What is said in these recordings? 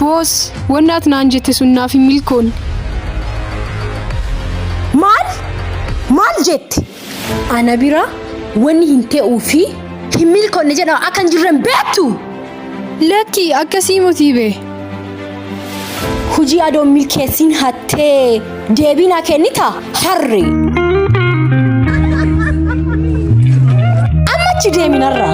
Boos, wanni ati naan jette sun naaf hin milkoonne. Maal? Maal jette? Ana bira wanni hin te'uu fi hin milkoonne jedhamu akka hin jirre hin beektu? Lakki akkasii motii bee. Hujii adoon milkeessiin hattee deebii naa kennita harree. Amma achi deeminarraa.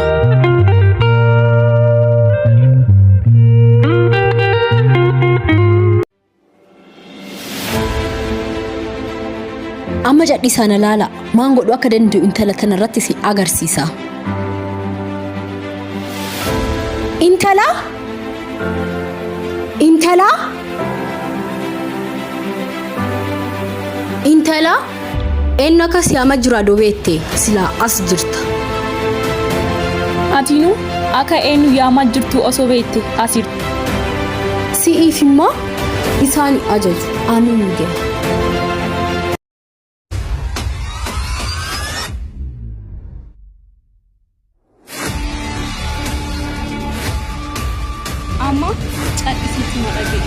Amma cadhisaa na laala. Maan godhu akka danda'u intala tana irratti si agarsiisa. Intala! Intala! Intala! Eenyu akka si ama jiru adoo beette silaa as jirta. Atiinuu akka eenyu yaamaa jirtu osoo beekte as jirta. Si'iif immoo isaan ajaju anuu hin gahe. Amma cadhisiitti na dhaga'i.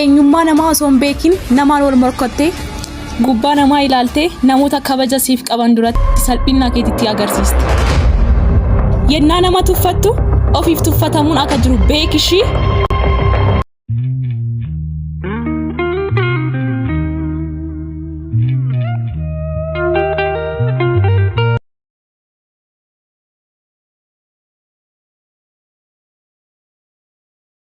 Eenyummaa namaa osoo hin beekin namaan wal morkottee gubbaa namaa ilaaltee namoota kabaja siif qaban duratti salphinna keetitti agarsiiste. Yennaa nama tuffattu ofiif tuffatamuun akka jiru beekishii.